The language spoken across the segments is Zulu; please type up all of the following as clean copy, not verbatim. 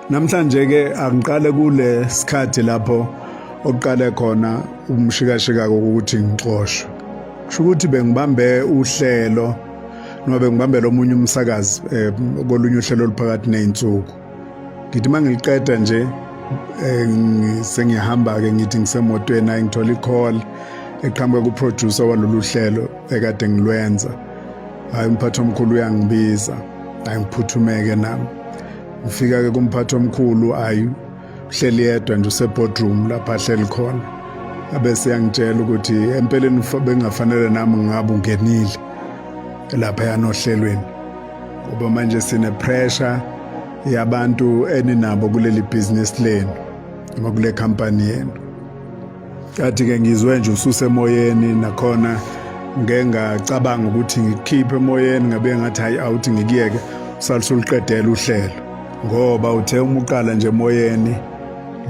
Namhlanje ke angiqale kule sikhathi lapho okuqale khona umshikashika kokuthi ngixoshwe. Kusho ukuthi bengibambe uhlelo noma bengibambele omunye umsakazi eh, kolunye uhlelo oluphakathi nezinsuku. Ngithi mangiliqeda nje eh, sengiyahamba ke ngithi ngisemotweni ayi ngithola i-call eqhamuka ku-producer walolu hlelo ekade ngilwenza. Hayi, umphathi omkhulu uyangibiza, hayi ngiphuthumeke nami. Ngifika ke kumphathi omkhulu, ayi uhleli yedwa nje useboardroom lapha ahleli khona, abese yangitshela ukuthi empeleni bengafanele nami ngabe ungenile lapha yanohlelweni ngoba manje sine pressure yabantu eninabo kuleli business lenu noma kule company yenu. Kathi ke ngizwe nje ususemoyeni, nakhona ngeke ngacabanga ukuthi ngikukhiphe emoyeni, ngabe ngathi hayi awuthi ngikuyeke usalisuliqedela uhlelo, ngoba uthe uma uqala nje emoyeni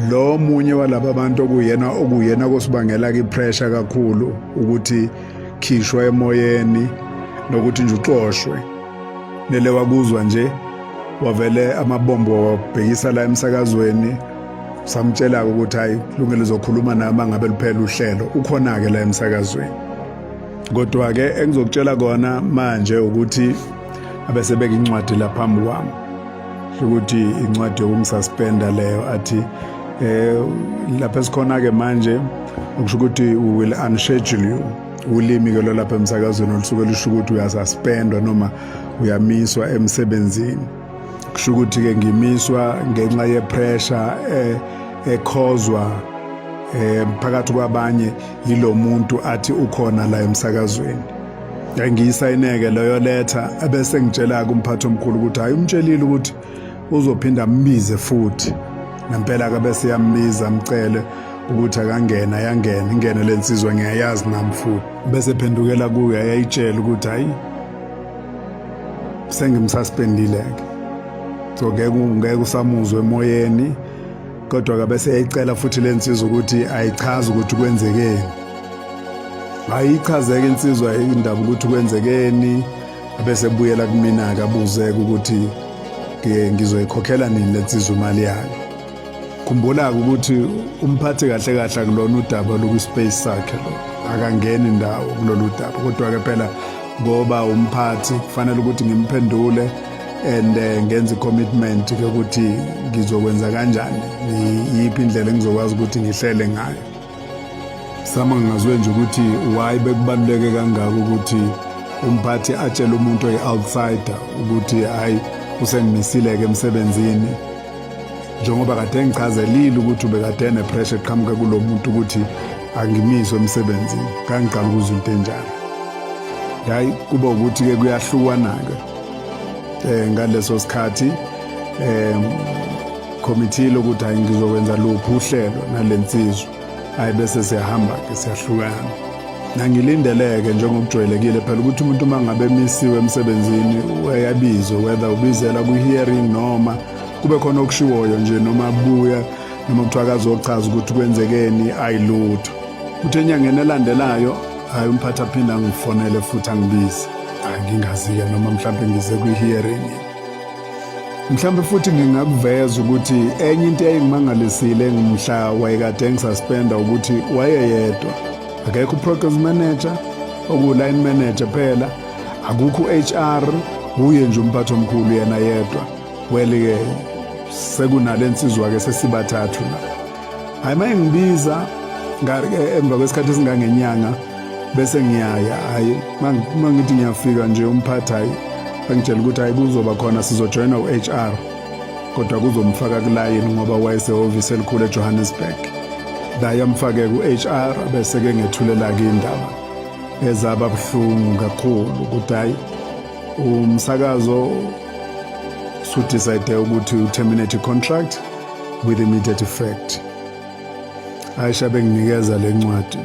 lo munye walaba bantu okuyena kosibangela ke pressure kakhulu ukuthi khishwa emoyeni nokuthi nje uxoshwe. Nele wakuzwa nje wavele amabombo wabhekisa la emsakazweni, samtshela ukuthi hayi kulungile uzokhuluma nami ngabe luphela uhlelo, ukhona ke la emsakazweni. Kodwa ke engizokutshela kona manje ukuthi abesebeka incwadi lapha phambi kwami, ukuthi incwadi yokumsuspenda leyo, athi lapha esikhona ke manje okusho ukuthi we will unschedule you. Ulimi ke lo lapha emsakazweni olusuke lusho ukuthi uyasuspendwa noma uyamiswa emsebenzini. Kusho ukuthi ke ngimiswa ngenxa yepressure ekhozwa phakathi kwabanye yilomuntu athi ukhona la emsakazweni. Ngiyisayineke leyo letha, ebese ngitshela kumphathi omkhulu ukuthi hayi umtshelile ukuthi uzophinda ambize futhi. Ngempela ke bese yambiza, amcele ukuthi akangena, yangena, ingene lensizwa ngiyayazi nami futhi. Bese phendukela kuye ayayitshela ukuthi hayi sengimsuspendile ke, so ngeke usamuzwe emoyeni. Kodwa ke bese eyicela futhi lensizwa ukuthi ayichaze ukuthi kwenzekeni. Ayichazeke insizwa indaba ukuthi kwenzekeni, abese buyela kumina ke abuzeke ukuthi ngizoyikhokhela nini lensizwa imali yayo. Khumbula ukuthi umphathi kahle kahle akulona udaba lokwi-space sakhe lo, akangeni ndawo kulolu daba, kodwa ke phela ngoba umphathi kufanele ukuthi ngimphendule and ngenze i-commitment ke ukuthi ngizokwenza kanjani, yiphi indlela engizokwazi ukuthi ngihlele ngayo. Sama ngingazwe nje ukuthi why bekubaluleke kangaka ukuthi umphathi atshele umuntu oyi-outsider ukuthi hayi usengimisile-ke emsebenzini, njengoba kade ngichazelile ukuthi ubekade enepressure eqhamuka kulo muntu ukuthi angimiswe emsebenzini. Ngangiqala ukuzwa into enjalo. Hayi kuba ukuthi-ke kuyahlukwana-ke ngaleso sikhathi committee ukuthi hayi ngizokwenza luphi uhlelo nalensizwa, hayi bese siyahamba ke siyahlukana. Nangilindeleke njengokujwayelekile phela ukuthi umuntu uma ngabe emisiwe emsebenzini uyabizwa, whether ubizela kwi-hearing noma kube khona okushiwoyo nje, noma buya noma kuthiwa akazochaza ukuthi kwenzekeni, ayilutho. Kuthi enyangeni elandelayo hayi umphathi aphinde angifonele futhi angibize, hayi ngingazi-ke noma mhlawumbe ngize kwi-hearing. Mhlawumbe futhi ngingakuveza ukuthi enye into eyayingimangalisile ngimhla wayekade engisuspenda ukuthi wayeyedwa, akekho uprograms manager okuwu-line manager phela, akukho u-HR, uye nje umphathi omkhulu yena yedwa. Well-ke sekunale nsizwa-ke sesibathathu la. Hayi uma engibiza emva kwesikhathi esingangenyanga bese ngiyaya, hayi uma ngithi ngiyafika nje umphathi hayi angitshela ukuthi hayi kuzoba khona sizojoyina u-HR kodwa kuzomfaka kulayini ngoba wayesehhovisi elikhulu eJohannesburg. La yamfake ku-HR bese-ke ngethulela-ke indaba ezaba buhlungu kakhulu ukuthi hayi umsakazo sudecide ukuthi uterminate contract with immediate effect. Ayisha benginikeza le ncwadi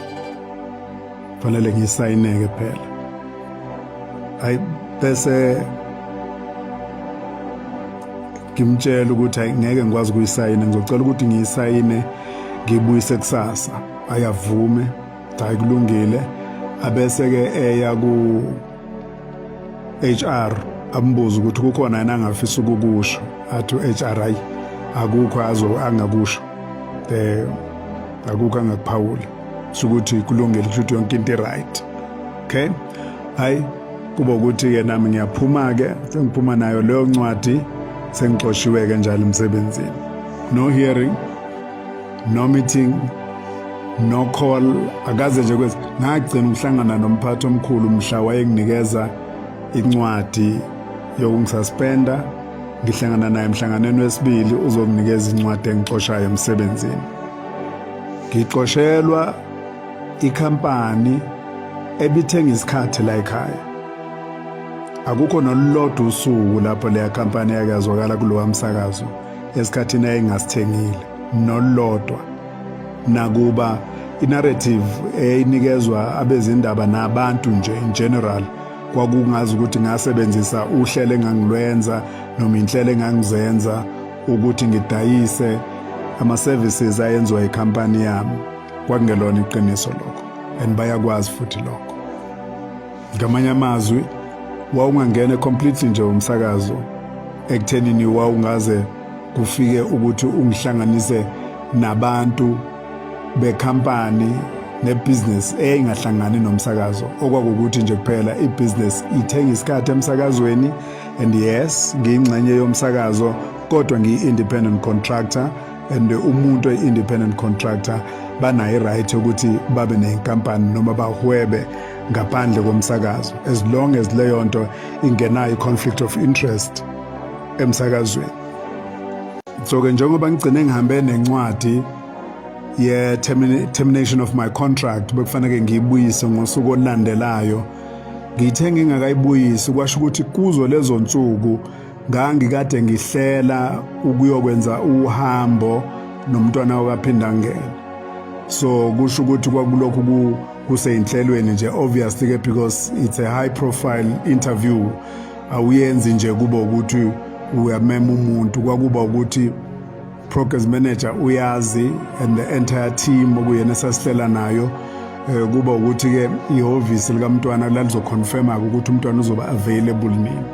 fanele ngiyisayineke phela. Hayi bese ngimtshela ukuthi hayi ngeke ngikwazi ukuyisayina, ngizocela ukuthi ngiyisayine ngiyibuyise kusasa. Ayavume, hayi kulungile. Abese ke eya ku HR ambuza ukuthi kukhona yena angafisa ukukusho, athi u-HR hayi Akukho azo angakusho, akukho angakuphawula, sukuthi kulungile, kusho ukuthi yonke into right. Okay, hayi, kuba ukuthi ke nami ngiyaphuma ke, sengiphuma nayo leyo ncwadi, sengixoshiwe ke njalo emsebenzini. No hearing, no meeting, no call, akaze nje kwezi. Ngagcina ukuhlangana nomphathi omkhulu mhla wayenginikeza incwadi yokungi-suspenda. Ngihlangana naye emhlanganweni wesibili, uzonginikeza incwadi engixoshayo emsebenzini. Ngixoshelwa ikhampani ebithenga isikhathi la ekhaya. Akukho nolulodwa usuku lapho leya khampani yake yazwakala kulowa msakazo esikhathini ayingasithengile, nolulodwa, nakuba i-narrative eyinikezwa abezindaba nabantu nje in general kwakungazi ukuthi ngasebenzisa uhlelo engangilwenza noma inhlelo engangizenza ukuthi ngidayise ama-services ayenziwa ikhampani yami. Kwakungelona iqiniso lokho, and bayakwazi futhi lokho. Ngamanye amazwi, wawungangena completely nje umsakazo ekuthenini wawungaze kufike ukuthi ungihlanganise nabantu bekhampani nebhizinisi eyayingahlangani nomsakazo, okwakukuthi nje kuphela ibhizinisi ithenga isikhathi emsakazweni. And yes, ngiyingxenye yomsakazo, kodwa ngiyi-independent contractor, and umuntu oyi-independent contractor banayo i-right yokuthi babe nenkampani noma bahwebe ngaphandle komsakazo, as long as leyo nto ingenayo i-conflict of interest emsakazweni. So-ke njengoba ngigcine ngihambe nencwadi ye-termination of my contract, bekufanele ngiyibuyise ngosuku olulandelayo. Ngithe ngingakayibuyisi, kwasho ukuthi kuzo lezo nsuku ngangikade ngihlela ukuyokwenza uhambo nomntwana wakaPhindangene. So kusho ukuthi kwakulokhu kuseyinhlelweni nje, obviously ke, because it's a high profile interview, awuyenzi nje kuba ukuthi uyamema umuntu. Kwakuba ukuthi programs manager uyazi and the entire team okuyena esasihlela nayo, kuba ukuthi ke ihhovisi likamntwana lalizoconfirma ukuthi umntwana uzoba available nini.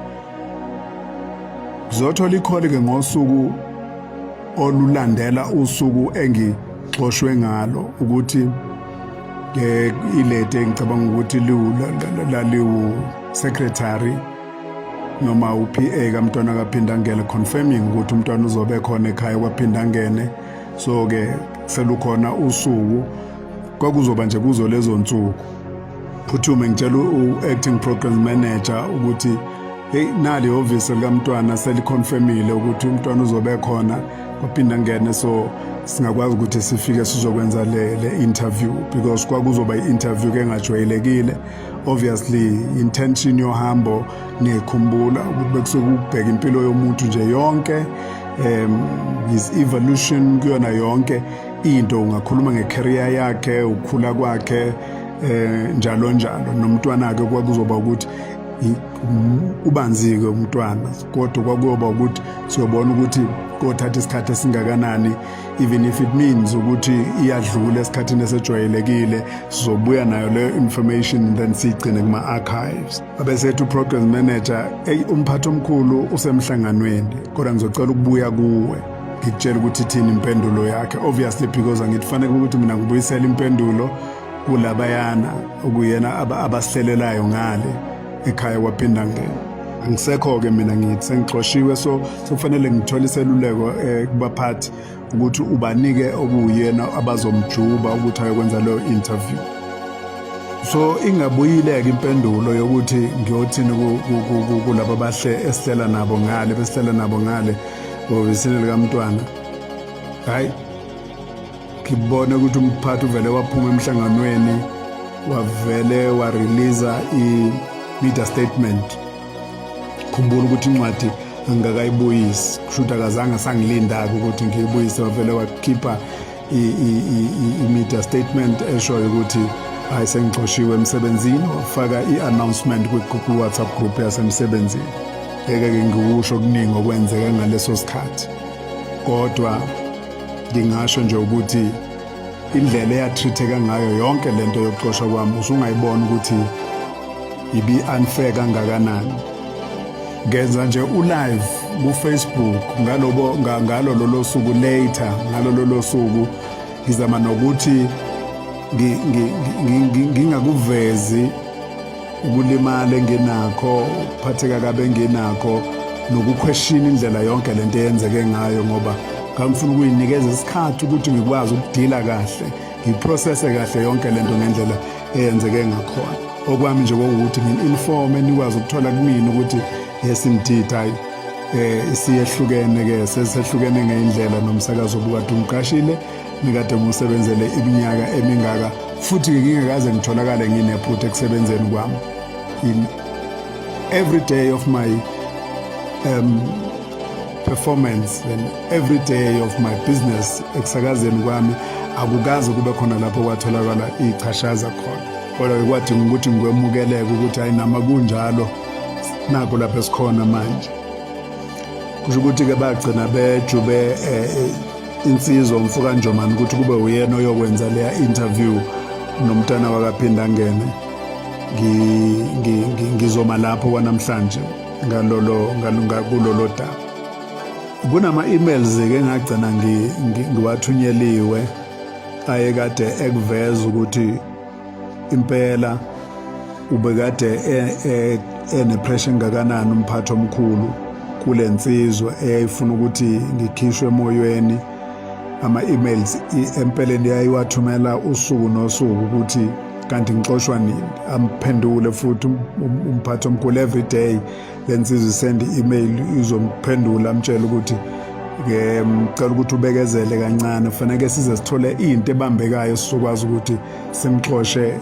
Ngizothola i-call ke ngosuku olulandela usuku engixoshwe ngalo, ukuthi ke ilete, ngicabanga ukuthi laliwu secretary noma uPA kamntwana kaPhindangene, confirming ukuthi umntwana uzobe khona ekhaya kwaPhindangene. So ke selukhona usuku, kwakuzoba nje kuzo lezo nsuku. Phuthume ngitshela u-acting program manager ukuthi, "Hey, nali ihhovisi likamntwana seliconfirmile ukuthi umntwana uzobe khona kwaPhindangene, so singakwazi ukuthi sifike sizokwenza le interview," because kwakuzoba i-interview ke engajwayelekile. Obviously, intention yohambo ngiyikhumbula ukuthi bekusuke ukubheka impilo yomuntu nje yonke, his evolution kuyona yonke into, ungakhuluma ngecareer yakhe, ukukhula kwakhe, njalo njalo. Nomntwana ke kwakuzoba ukuthi ubanzike umntwana, kodwa kwakuyoba ukuthi siyobona ukuthi kothatha isikhathi esingakanani. Even if it means ukuthi iyadlula esikhathini esejwayelekile, sizobuya nayo leyo information and then siyigcine kuma-archives. Abesethu program manager, "Eyi, umphathi omkhulu usemhlanganweni, kodwa ngizocela ukubuya kuwe ngikutshela ukuthi ithini impendulo yakhe," obviously because angithi fanele ukuthi mina ngibuyisele impendulo kulabayana okuyena abasihlelelayo ngale ekhaya kwaPhindangene. Angisekho-ke mina, ngithi sengixoshiwe, so sekufanele ngithole iseluleko kubaphathi ukuthi ubanike okuyena abazomjuba ukuthi ayokwenza leyo interview. So ingabuyile-ke impendulo yokuthi ngiyothini kulabo bahle esihlela nabo ngale, besihlela nabo ngale hhovisini likamntwana. Hayi, ngibone ukuthi umphathi uvele waphuma emhlanganweni, wavele wareleasa i-media statement. Khumbula ukuthi incwadi angikakayibuyisi, kusho ukuthi akazange sangilinda-ke ukuthi ngiyibuyise. Wavele wakhipha i-media statement eshoyo ukuthi hayi, sengixoshiwe emsebenzini, wafaka i-announcement kwi-WhatsApp group yasemsebenzini. Ngeke-ke ngikusho okuningi okwenzeka ngaleso sikhathi, kodwa ngingasho nje ukuthi indlela eyatreat-eka ngayo yonke lento yokuxoshwa kwami, usungayibona ukuthi ibi unfair kangakanani. Ngenza nje ulive ku Facebook ngalobo ngalo lolo suku, later ngalo lolo suku, ngizama nokuthi ngingakuvezi ukulimala enginakho, ukuphatheka kabi enginakho, nokukhweshina indlela yonke lento eyenzeke ngayo, ngoba ngangifuna ukuyinikeza isikhathi ukuthi ngikwazi ukudila kahle, ngiprocesse kahle yonke lento ngendlela eyenzeke ngakhona. Okwami nje kokuthi ngini-informe, nikwazi ukuthola kumina ukuthi yes indeed, hayi, isiyehlukene ke, sesehlukene ngeindlela nomsakazo obukade ungiqashile, nikade ngiwusebenzele iminyaka emingaka, futhi ke ngingakaze ngitholakale nginephutha ekusebenzeni kwami in every day of my performance and every day of my business. Ekusakazeni kwami akukaze kube khona lapho kwatholakala ichashaza khona, kodwa-ke kwadinga ukuthi ngikwemukeleke ukuthi hayi, nama kunjalo, nakho lapho esikhona manje. Kusho ukuthi-ke bagcina bejube insizwa umfoka Njomane ukuthi kube uyena oyokwenza leya interview nomntana wakaPhindangene. Ngizoma lapho kwanamhlanje ngalolo kulolo daba. Kunama emails ke engagcina ngiwathunyeliwe ayekade ekuveza ukuthi impela ubekade enepressure engakanani umphathi omkhulu kule nsizwa eyayifuna ukuthi ngikhishwe emoyweni. Ama-emails empeleni yayiwathumela usuku nosuku ukuthi kanti ngixoshwa nini. Amphendule futhi umphathi omkhulu every day. Le nsizwa isend i-email, izomphendula, amtshela ukuthi ke ngicela ukuthi ubekezele kancane, kufanele size sithole into ebambekayo sizokwazi ukuthi simxoshe.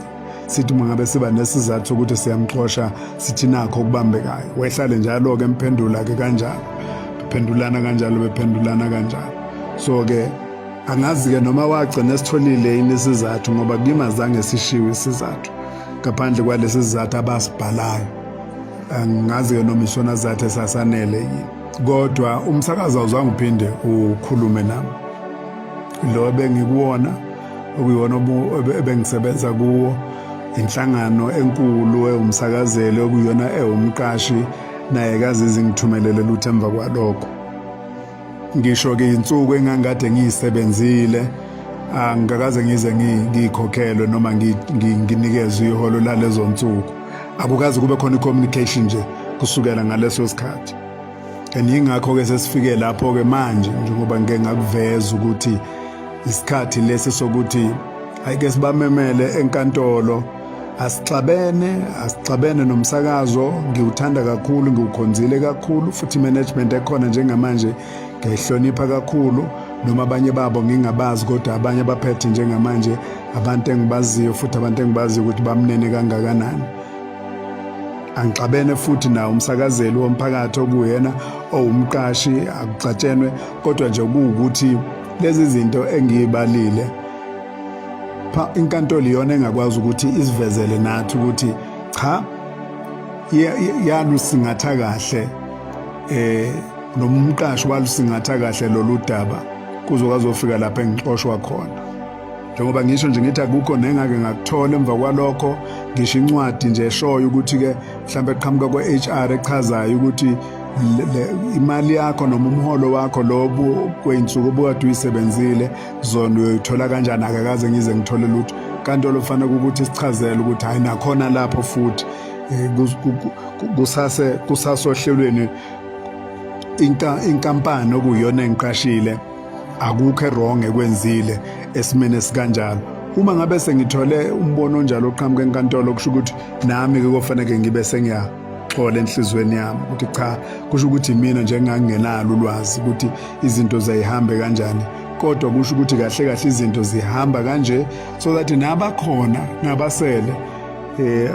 Sithi uma ngabe siba nesizathu sokuthi siyamxosha, sithi nakho okubambekayo. Wehlale njalo-ke emphendula-ke kanjalo, bephendulana kanjalo, bephendulana kanjalo. So-ke angazi-ke noma wagcina esitholile yini isizathu, ngoba kimi azange sishiwe isizathu ngaphandle kwalesi sizathu abasibhalayo. Angazi-ke noma isona sizathu esasanele yini, kodwa umsakazo awuzange uphinde ukhulume nami. Lo ebengikuwona, okuyiwona ebengisebenza kuwo, inhlangano enkulu ewumsakazeli okuyona ewumqashi, naye kazizi ngithumelele lutho emva kwalokho. Ngisho-ke insuku engangikade ngiyisebenzile angikakaze ngize ngikhokhelwe noma nginikezwe iholo lalezo nsuku. Akukaze kube khona i-communication nje kusukela ngaleso sikhathi, and yingakho-ke sesifike lapho-ke manje, njengoba ngike ngakuveza ukuthi isikhathi lesi sokuthi ayike sibamemele enkantolo. Asixabene, asixabene nomsakazo. Ngiwuthanda kakhulu, ngiwukhonzile kakhulu, futhi management ekhona njengamanje ngiyayihlonipha kakhulu, noma abanye babo ngingabazi, kodwa abanye abaphethe njengamanje abantu engibaziyo, futhi abantu engibaziyo ukuthi bamnene kangakanani. Angixabene futhi nawo umsakazeli womphakathi okuyena owumqashi, akuxatshenwe, kodwa nje kuwukuthi lezi zinto engiyibalile, inkantolo iyona engakwazi ukuthi isivezele nathi ukuthi cha, yalusingatha kahle noma umqashi walusingatha kahle lolu daba kuzokazofika lapha engixoshwa khona. Njengoba ngisho nje ngithi akukho nengake ngakuthola emva kwalokho, ngisho incwadi nje eshoyo ukuthi-ke mhlawumbe eqhamuka kwe-HR echazayo ukuthi imali yakho noma umholo wakho lobu kwey'nsuku obukade uyisebenzile zona uyoyithola kanjani, akakaze ngize ngithole lutho. Kanti olufanele ukuthi sichazele ukuthi hhayi, nakhona lapho futhi kusase kusasohlelweni inkampani okuyiyona engiqashile, akukho wrong ekwenzile esimene esikanjalo. Uma ngabe sengithole umbono onjalo oqhamuka enkantolo, kusho ukuthi nami ke kofanele ngibe sengiyaxola enhlizweni yami ukuthi cha, kusho ukuthi mina nje ngangingenalo ulwazi ukuthi izinto zayihambe kanjani, kodwa kusho ukuthi kahle kahle izinto zihamba kanje, so that nabakhona nabasele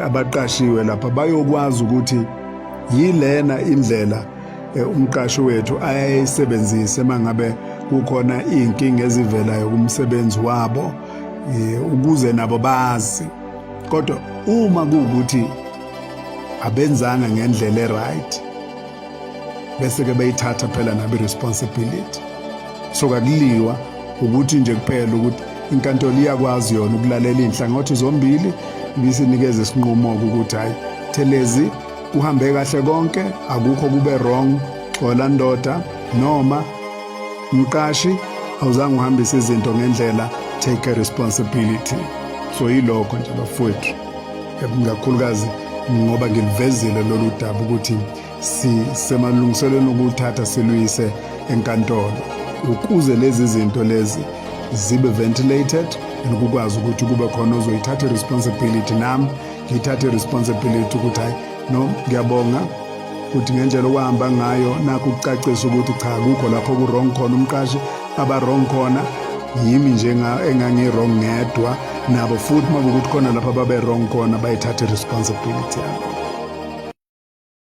abaqashiwe lapha bayokwazi ukuthi yilena indlela umqashi wethu ayayisebenzise mangabe kukhona izinkinga ezivelayo kumsebenzi wabo, ukuze nabo bazi. Kodwa uma kuwukuthi abenzanga ngendlela eright, bese ke beyithatha phela nabo responsibility. So kakuliwa ukuthi nje kuphela ukuthi inkantolo iyakwazi yona ukulalela inhlangothi zombili, ibisinikeza isinqumo ukuthi hayi, Thelezi, kuhambe kahle konke, akukho kube wrong. Xola ndoda, noma mqashi, awuzange uhambise izinto ngendlela, take a responsibility. So yilokho nje bafowethu, kakhulukazi ngoba ngilivezile lolu daba ukuthi sisemalungiselweni okuthatha siluyise enkantolo ukuze lezi zinto lezi zibe ventilated and kukwazi ukuthi kube khona ozoyithatha i-responsibility, nami ngiyithathe i-responsibility ukuthi hayi, no, ngiyabonga ukuthi ngendlela okuhamba ngayo nakho ukucacisa ukuthi cha, akukho lapho ku-wrong khona, umqashi aba-wrong khona, yimi nje engangi-wrong ngedwa. Nabo futhi uma kuwukuthi khona lapho ababe wrong khona, bayithathe i-responsibility yabo.